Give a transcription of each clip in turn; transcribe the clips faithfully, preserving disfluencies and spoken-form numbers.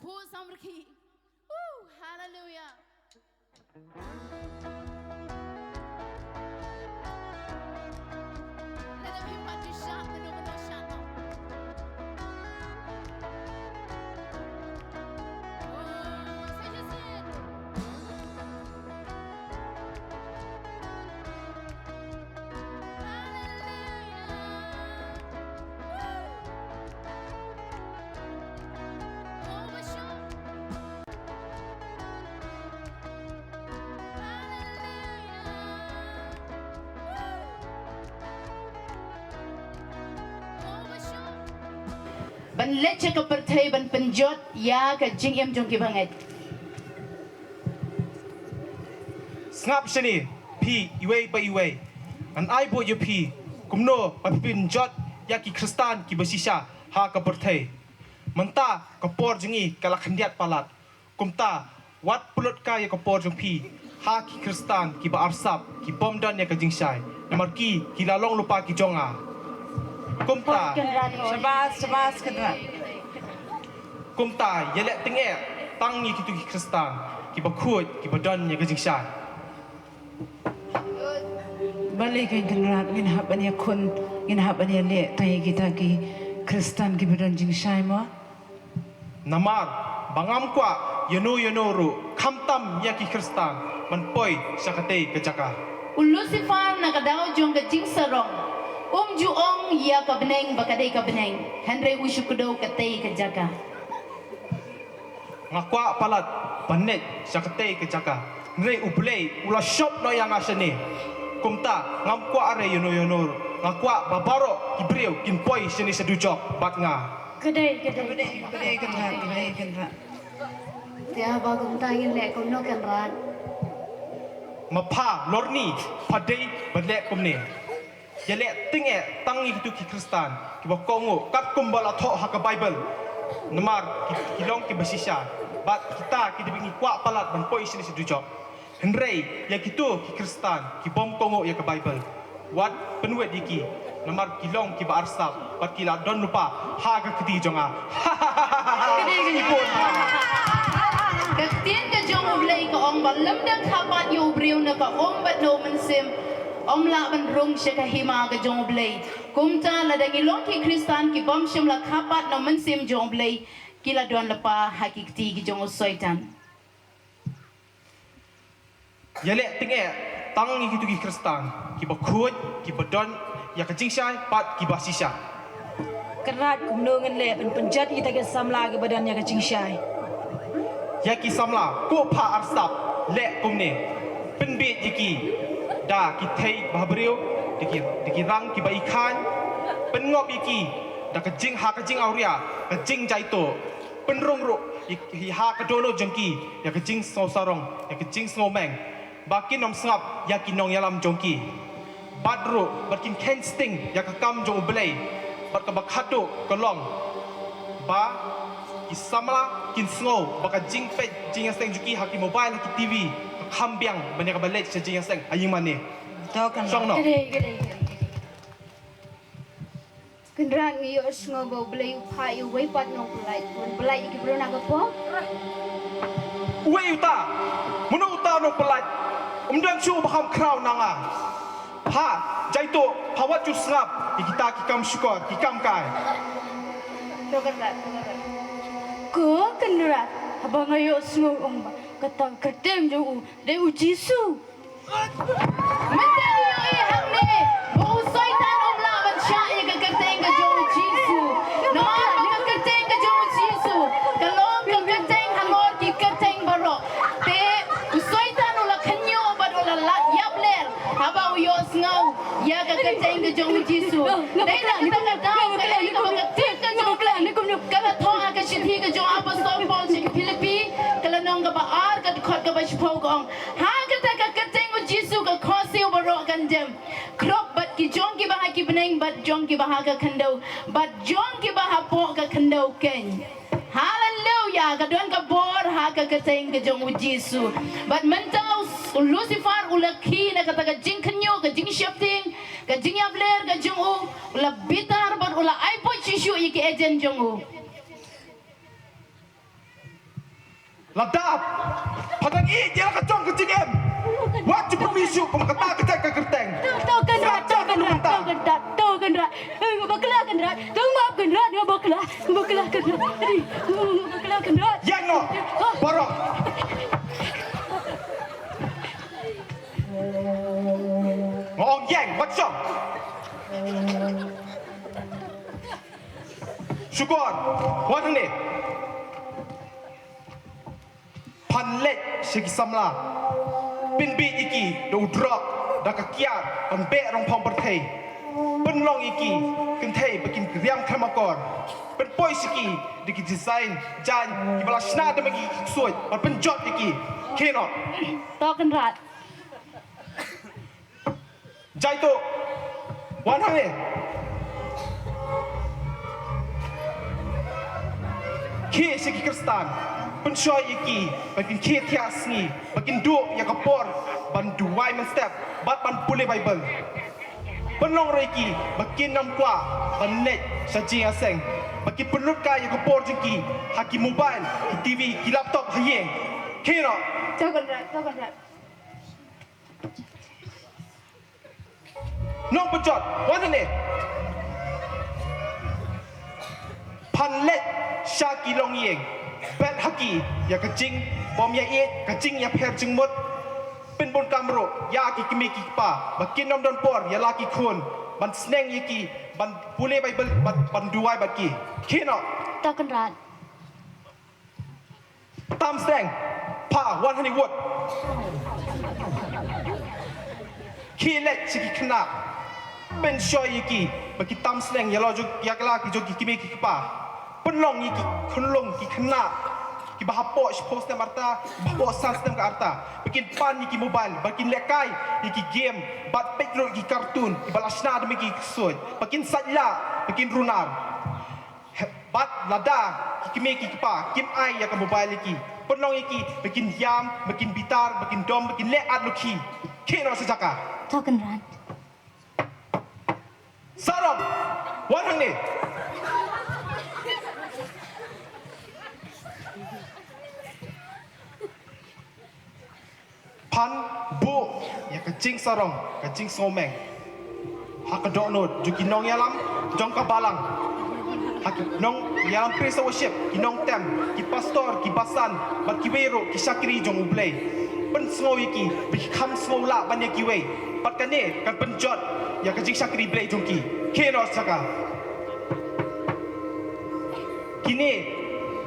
Phu samrki. Woo, hallelujah. Let them hear what you shout, the number no shout. Oh, so you sing. Ban leit sha ka pyrthei ban pynjot ïa ka jingim jong ki bangeit. Sngap shane, phi iwei pa iwei. Ngan ai bud ïa phi kumno ba phin pynjot ïa ki Khristan kiba shisha ha ka pyrthei. Mynta ka por jong ngi ka la khyndiat palat. Kumta, wat pynlut kai ïa ka por jong phi ha ki Khristan kiba arsap, ki bym don ïa ka jingshai. Namar ki, ki la long lypa ki jong nga. Kumta, Shabash, shabash, Kynrad. Kumta, ïaleh tyngeh tang ïa kito ki Khristan kiba khuid, kiba don ïa ka jingshai. Balei Kynrad, ngin hap ban ïakhun, ngin hap ban ïaleh tang ïa kita ki Khristan kiba don jingshai mo? Namar ba ngam kwah ïano ïano ruh, khamtam ïa ki Khristan, ban poi sha katei ka jaka. U Lucifer na ka daw jong ka jingsarong um ju ong ïa ka bneng ba ka dei ka bneng, hynrei u shu kdew katei ka jaka. Nga kwah palat ban leit sha katei ka jaka, hynrei U Blei u la shop noh ïa nga shane. Kumta ngam kwah re ïano ïano ruh, nga kwah ba baroh ki briew kin poi shane sha dujok bad nga. Ka dei, ka dei. Ka dei, Kynrad, ka dei, Kynrad. Te haba kumta ngin leh kumno, Kynrad? Ma pha Lorni, pha dei ban leh kumne. Ïaleh tyngeh tang ïa kito ki Khristan kiba kohnguh katkum ba la thoh ha ka Baibl. Namar ki, ki long kiba shisha. Bad kita ki dei ba ngi kwah palat ban poi shane sha dujok. Hynrei ïa kito ki Khristan ki bym kohnguh ïa ka Baibl, wat pynwit ïa ki, namar ki long kiba arsap bad ki la don lypa ha ka kti jong nga. Ki bun. Ka ktien ka jong U Blei ka ong ba lymda kha pat ïa u briew na ka um bad na u mynsiem, ym lah ban rung sha ka hima ka jong U Blei. Kumta lada ngi long ki Khristan ki bym shym la kha pat na u mynsiem jong U Blei, ki la don lypa ha ki kti ki jong u Soitan. Ïaleh tyngeh tang ïa kito ki Khristan kiba khuid, kiba don ïa ka jingshai bad kiba shisha. Kynrad, kumno ngin leh ban pynjot ïa kita ki samla kiba don ïa ka jingshai? Ïa ki samla, ko pha arsap, leh kumne. Pynbieit ïa ki da ki thei ba ha briew, da ki, da ki rang kiba i khain. Pynngop ïa ki da ka jing, ha ka jingawria, ka jingjaituh. Pynrung ruh ïa, ïa ha ka dohnud jong ki ïa ka jingsngewsarong, ïa ka jingsngewmeng, ba kin ym sngap ïa ki nongïalam jong ki. Bad ruh ba kin kheiñ sting ïa ka kam jong U Blei. Bad kaba khatduh ka long ba ki samla kin sngew ba ka jingpeit jingïaseng jong ki ha ki mobile, ha ki T V, ka kham biang ban ïa kaba leit sha jingïaseng ha ïingmane. To kan. Shong noh. Ka dei, ka dei, ka dei. Kynrad, ngi ïohsngew ba U Blei u phah ïa uwei pat nongpyllait ban pyllait ïa ki briew na ka pop. Uwei uta? Mano uta nongpyllait? Ym don shuh ba kham khraw na nga. Pha jaituh, pha wat ju sngap ïa kita ki kam shukor, ki kam kai. To Kynrad, to Kynrad. Ko Kynrad, haba nga ïohsngew ong ba kata ka kyrteng jong u dei u Jisu. Mynta ngi ïohi hangne ba u Soitan um lah ban shah ïa ka kyrteng ka jong u Jisu. Namar ba ka kyrteng ka jong u Jisu ka long ka kyrteng halor ki kyrteng baroh. Te u Soitan u la khynñiuh bad u la lah ïapler haba u ïohsngew ïa ka kyrteng ka jong u Jisu. Dei na kata ka daw ka dei kaba ka kyrteng ka jong u Blei ka la thoh ha ka shithi ka jong u Apostol Paul sha ki Philippi, ka lynnong kaba ar, ka dkhot kaba shiphew ka ong, ha kata ka kyrteng u Jisu ka khohsiew baroh kan jem. Khrup bad ki jong kiba ha ki bneng bad jong kiba ha ka khyndew bad jong kiba hapoh ka khyndew keiñ. Haleluya, ka don ka bor ha ka kyrteng ka jong u Jisu. Bad mynta u Lucifer u la khih na kata ka jingkhynñiuh, ka jingsheptieng, ka jingïapler ka jong u, u la bitar bad u la ai buit shuh shuh ïa ki agent jong u. Lada pha dang ïeit ïa la ka jong ka jingim, wat ju pynmih shuh kum kata ka jait ka kyrteng. To, to Kynrad, to Kynrad, to Kynrad, to Kynrad. Eh, nga bakla Kynrad. To map Kynrad, nga bakla. Nga bakla Kynrad. Ri, nga bakla Kynrad. Ïeng noh baroh. Nga ong ïeng, wat shong. Shukor, wan hangne. Phan leit sha ki samla, pynbieit ïa ki da u drok, da ka kiad, ban beh rong phong pyrthei. Pynlong ïa ki kynthei ba kin riam khlem akor. Pynpoi sha ki da ki design jaiñ kiba la shna da ma ki ksuid, ban pynjot ïa ki. Khie noh. To Kynrad. Jaitu, wan hangne. Khie sha ki Khristan, pynshoi ïa ki ba kin khie thiah sngi, ba kin duh ïa ka por ban duwai mynstep bad ban pule Baibl. Pynlong ruh ïa ki ba kin ym kwah ban leit sha jingïaseng, ba kin pynlut kai ïa ka por jong ki ha ki mobile, ki TV, ki laptop ha ïing. Khie noh. To Kynrad, to Kynrad. Nongpynjot, wan hangne. Phan leit sha ki longïing, bet ha ki ïa ka jingbymïaieit, ka jingïapher jingmut. Pynbun kam ruh ïa ki kmie ki kpa ba kin ym don por ïa la ki khun ban sneng ïa ki ban pule Baibl, ban, ban duwai bad ki. Khie noh. To Kynrad. Tam seng, pha wan hangne wut. Khie leit sha ki khynnah, pynshoi ïa ki ba ki tam seng ïa la jong, ïa la ki jong ki kmie ki kpa. Pynlong ïa ki khunlung ki khynnah kiba hapoh shiphew snem arta, kiba hapoh san snem ka arta, ba kin pan ïa ki mobile, ba kin lehkai ïa ki game, bad peit ruh ïa ki cartoon kiba la shna da ma ki ksuid, ba kin saitlah, ba kin runar. Bad lada ki kmie ki kpa kim ai ïa ka mobile ïa ki, pynlong ïa ki ba kin ïam, ba kin bitar, ba kin dom, ba kin leh at lukhi. Khie noh sha jaka. To Kynrad. Sarong, wan hangne. Phan buh ïa ka jingsarong, ka jingsngewmeng ha ka dohnud jong ki nongïalam jong ka balang, ha ki nongïalam praise and worship, ki nongtem, ki pastor, ki basan, bad kiwei ruh ki shakri jong U Blei. Pynsngew ïa ki ba ki kham sngew lah ban ïa kiwei, bad kane kan pynjot ïa ka jingshakri Blei jong ki. Khie noh sha jaka. Kine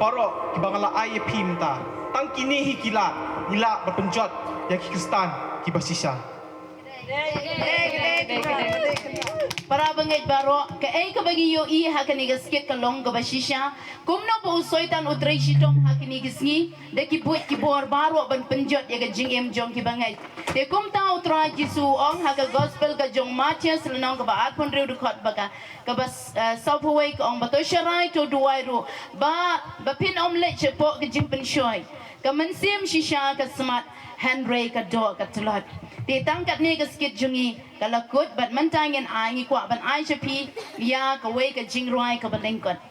baroh kiba nga la ai ïa phi mynta, tang kine hi ki lah, ngi lah ban pynjot ïa ki Khristan kiba shisha. Para bangeit baroh, kaei kaba ngi ïohi ha kane ka skit ka long kaba shisha. Kumno ba u Soitan u trei shitom ha kine ki sngi da ki buit ki bor baroh ban pynjot ïa ka jingim jong ki bangeit. Te kumta U Trai Jisu u ong ha ka gospel ka jong Mathaios lynnong kaba arphew hynriew dkhot ba ka kaba, eh, sawphew wei ka ong ba to sharai to duwai ruh ba, ba phin ym leit shapoh ka jingpynshoi. Ka mynsiem shisha ka smat, hynrei ka doh ka tlot. Te tang katne ka skit jong ngi ka la kut, bad mynta ngin ai, ngi kwah ban ai sha phi ïa kawei ka jingrwai kaba lyngkot.